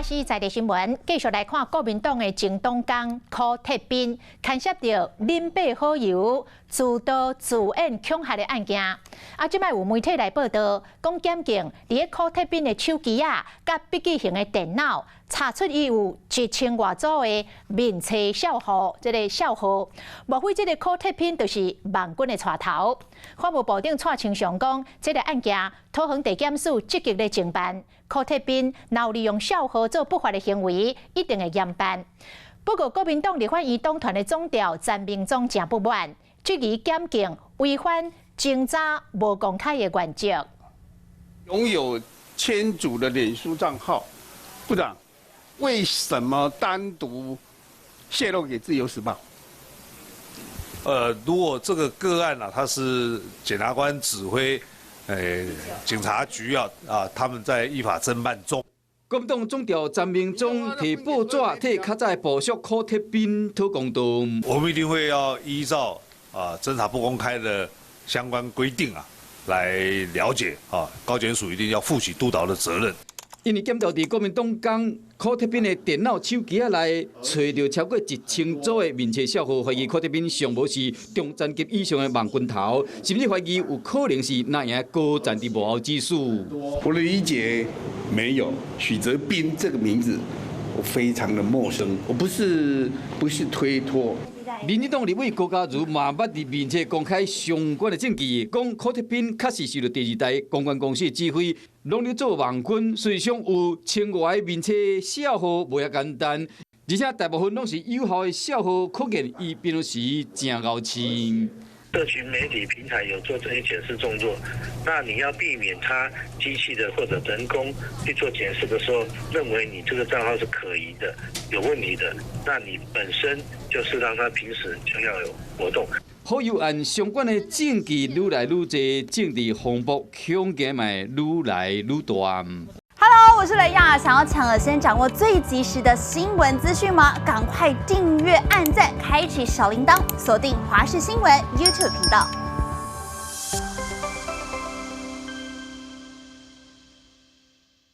視在地新聞，繼續來看國民黨的前黨工柯鐵斌，牽涉著林伯好友自導自演恐嚇的案件。啊，這擺有媒體來報道，講檢警佇咧柯鐵斌的手機仔佮筆記型的電腦，查出伊有一千外組的面冊帳號，這個帳號，莫非這個柯鐵斌就是網軍的帶頭？法務部長蔡清祥講，這個案件桃園地檢署積極咧偵辦。柯鐵斌若有利用帳號做不法的行為，一定會嚴辦。不過，國民黨立法院黨團的總召陳明忠誠不滿，質疑檢警違反偵查無公開的原則。擁有千組的臉書賬號，部長，為什麼單獨洩露給自由時報？如果這個個案啊，他是檢察官指揮，警察局啊，他們在依法偵辦中。國民黨總召陳明忠提報紙替較早的部屬柯鐵斌討公道。我們一定會要依照偵查不公開的相關規定啊，來了解啊，高檢署一定要負起督導的責任。因為檢到佇國民黨工柯鐵斌的電腦、手機仔內，揣著超過1000組的面冊帳號，懷疑柯鐵斌上無是中層級以上的網軍頭，甚至懷疑有可能是藍營高層佇幕後指使。我的理解沒有許哲斌這個名字，我非常的陌生。我不是推脫。民進黨立委高嘉瑜嘛捌佇面冊公開相關的證據，講柯鐵斌確實受著第二台公關公司的指揮，攏咧做網軍，實際上有千外個面冊帳號無遐簡單，而且大部分攏是有效的帳號，可見伊平常時誠𠢕凊。社群媒體平台有做這些檢視動作，那你要避免它機器的或者人工去做檢視的時候，認為你這個賬號是可疑的、有問題的，那你本身就是讓它平時就要有活動。好友案相關的證據愈來愈多，政治風波恐驚嘛愈來愈大。 Hello，我是雷亞，想要搶先掌握最及時的新聞資訊嗎？趕快訂閱、按讚、開啟小鈴鐺，鎖定華視新聞 YouTube 頻道。